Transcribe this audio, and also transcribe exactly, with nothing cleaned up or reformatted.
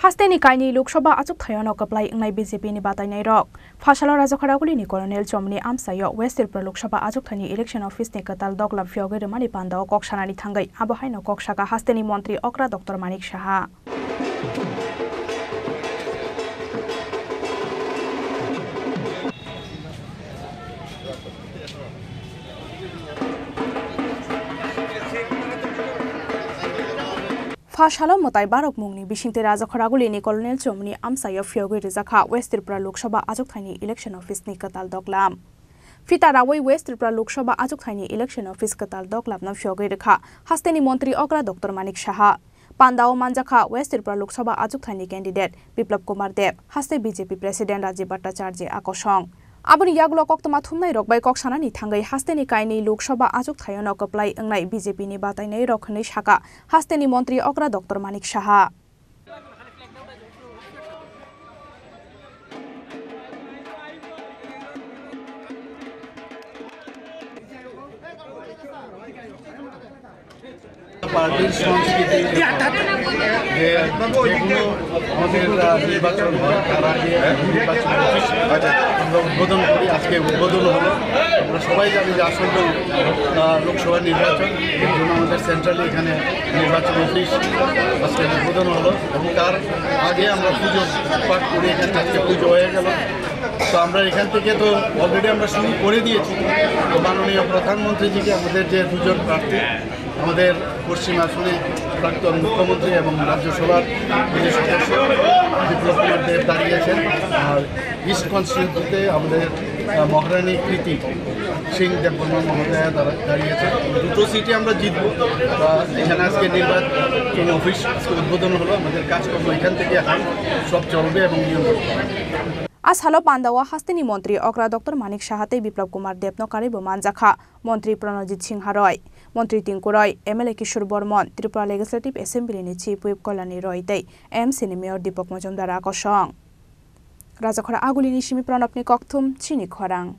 Hasteni kainwi Lok Sabha achukthai-o no kwplai wngnai B J P ni batainai rok. Phasalo Rajakhor Aguli ni Colonel Chomni amchai-o West Tripura Lok Sabha achukthai ni election office ni kwtal doglam phiyogwi rwmani panda-o kok sanani thangwi abo haino kok saka hasteni montri okra Doctor Manik Saha. Phasalo mwtai barok mungni bisingtwi Rajakhor Aguli ni Colonel Chomni amchai-o phiyogwi rwjakha West Tripura Lok Sabha achukthai ni election office ni kwtal doglam. Phita rawi West Tripura Lok Sabha achukthai ni election office kwtal doglam no phiyogwi rwkha hasteni montri okra Doctor Manik Saha. Panda-o manjakha West Tripura Lok Sabha achukthai ni candidate Biplab Kumar Deb, haste B J P President Rajib Bhattacharya a kosong. Aboni yagulo koktwma thumnai rok bai kok sanani thangwi hasteni kainwi Lok Sabha achukthai-o no kwplai wngnai B J P ni batainai rok hwnwi saka hasteni montri okra Doctor Manik Saha. পার্টির সংস্কৃতি যে যে কোনো আমাদের, আহ, নির্বাচন হয়, তার আগে নির্বাচন অফিস আমরা উদ্বোধন করি। আজকে উদ্বোধন হলো। আমরা সবাই জানি যে আসন্ন, আহ, লোকসভা নির্বাচন, এর জন্য আমাদের সেন্ট্রালি এখানে নির্বাচন অফিস আজকে উদ্বোধন হলো এবং তার আগে আমরা পুজো পাঠ করি। এখানে আজকে পুজো হয়ে গেল। তো আমরা এখান থেকে তো অলরেডি আমরা শুরু করে দিয়েছি। তো মাননীয় প্রধানমন্ত্রীজিকে আমাদের যে দুজন প্রার্থী, আমাদের পশ্চিম আসনে প্রাক্তন মুখ্যমন্ত্রী এবং রাজ্যসভার যে সদস্য বিপ্লব কুমার দেব দাঁড়িয়েছেন, আর ইস্ট কনস্টিটিউয়েন্সিতে আমাদের, আহ, মহারানী কৃতি সিং দেববর্মা মহোদয়া দাঁড়া-, দাঁড়িয়েছেন। দুটো সিটই আমরা জিতবো। তা এখানে আজকে নির্বাচন অফিস আজকে উদ্বোধন হলো, আমাদের কাজকর্ম এখান থেকে এখন সব চলবে এবং নিয়ন্ত্রণ করা হবে। A salo panda-o hasteni montri okra Doctor Manik Saha tei Biplab Kumar Debno karwibo manjakha montri Pranojit Singha Roy, montri Tinku Roy, M L A Kishore Bormon, Tripura Legislative Assembly ni Chief Whip Kalyani Roy tei M C ni Mayor Deepak Majumdar a kosong. Rajakhor Agulini simi Pranobni kokthum chini khorang.